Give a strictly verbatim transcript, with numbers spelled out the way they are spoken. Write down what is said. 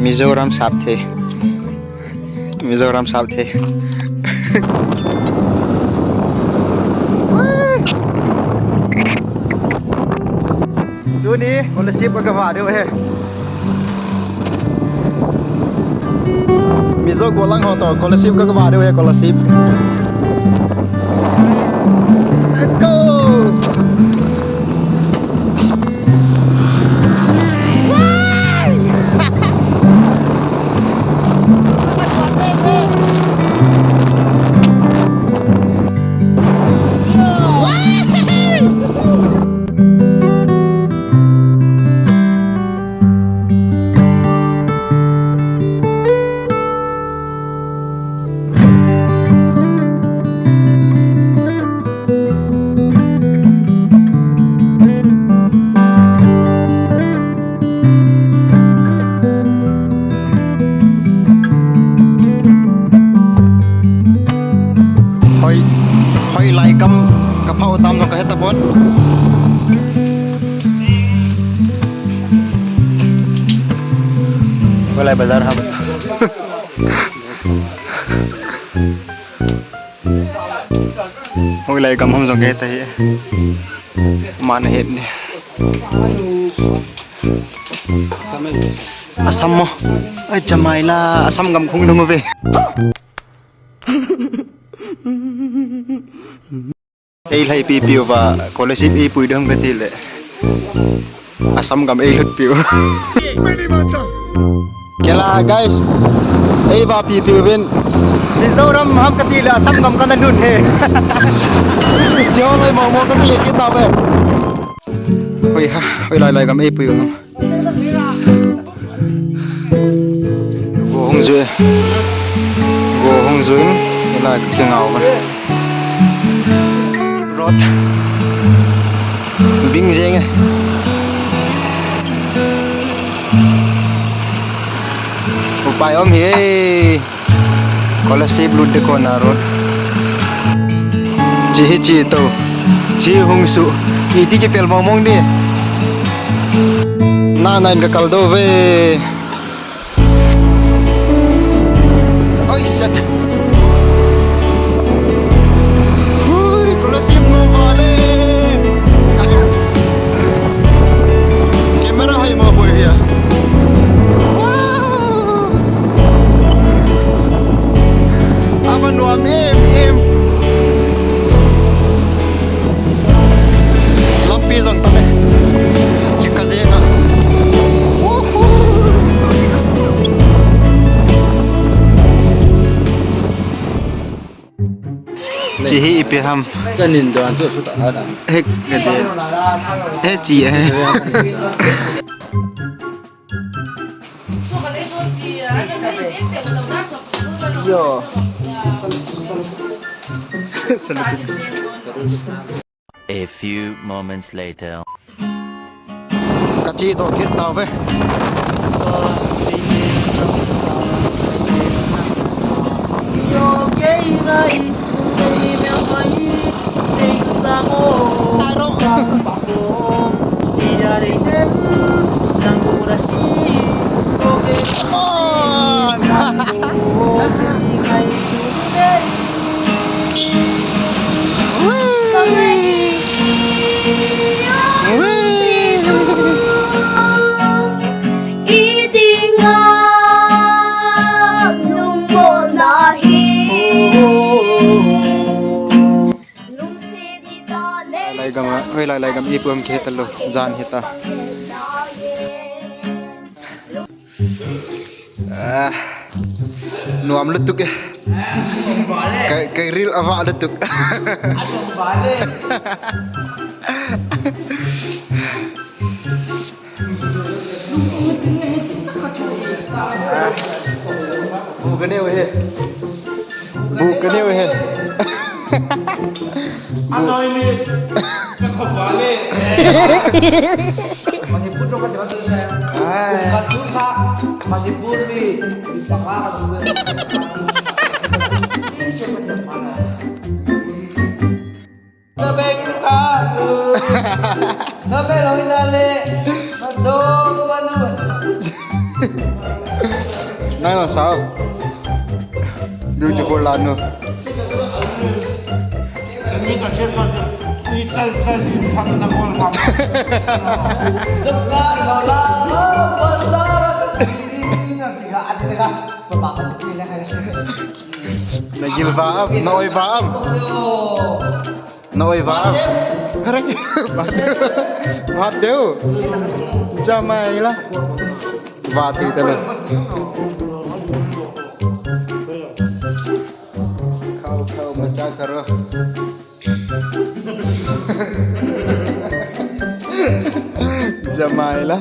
Mizoram sap the. Mizoram sap the. Tuni, Kolasib ka kavah diu ahi. Mizo golang ho toh, Kolasib ka kavah diu ahi, Kolasib. Let's go! Hoi, hoilai gam kaphah u tam jong kahe tapon. Hoilai bazar ham. Hoilai gam ham jong kahe tahi. Mana het ni. Assam mo. Ai, chamai la, Assam gam khung dong ve. Ei lhai pipi uva, Kolasib eipui ding kati le. Assam gam eilut piu. Kela, guys. Eiva pipi uvin. Mizoram ham kati le, Assam gam kana lut he. Joloi mo mo kati le kita ve. Hoi ha, hoilai lai gam eipui u. Go hung jui. Go hung jui. Ila kingau ba. Road. Bing jeng e. Upai um hi. Kolasib lut ding kona road. Chi hi chi to. Chi hung su. Iti kipel mong mong di. Na na in ka kal do ve. Oi, shit. Ui, Kolasib no vale. Camera hai mo boy ya. Wow. Ava nuam em em. Lampi jong tam e. Kika jeng a. Chi hi ipi ham. Kanin don tu tu ta ha da. He, ka de. He chi he. Yo. A few moments later. Kachi to kit tau ve. Lai gam a, oi, lai, lai gam i puam ke ta lo, jan hi ta. Ah, nuam lutuk e. Ka, ka ril ava lutuk. Bu ka neo he. Bu ka neo he. Anoi ni. Ka khop vale. Manipur to ka jawab tu sa. Ai. Ka tu sa. Manipur ni. Baka ka tu. Na beng ka tu. Na beng hoi na le. Na do ba nu. Ano sao? Beautiful lanu. Nagil va am, naoi va am. Naoi va am. Hare, va deu. Va deu. Jamai la. Va ti ta la. Khau, khau, macha karo. Jamai la.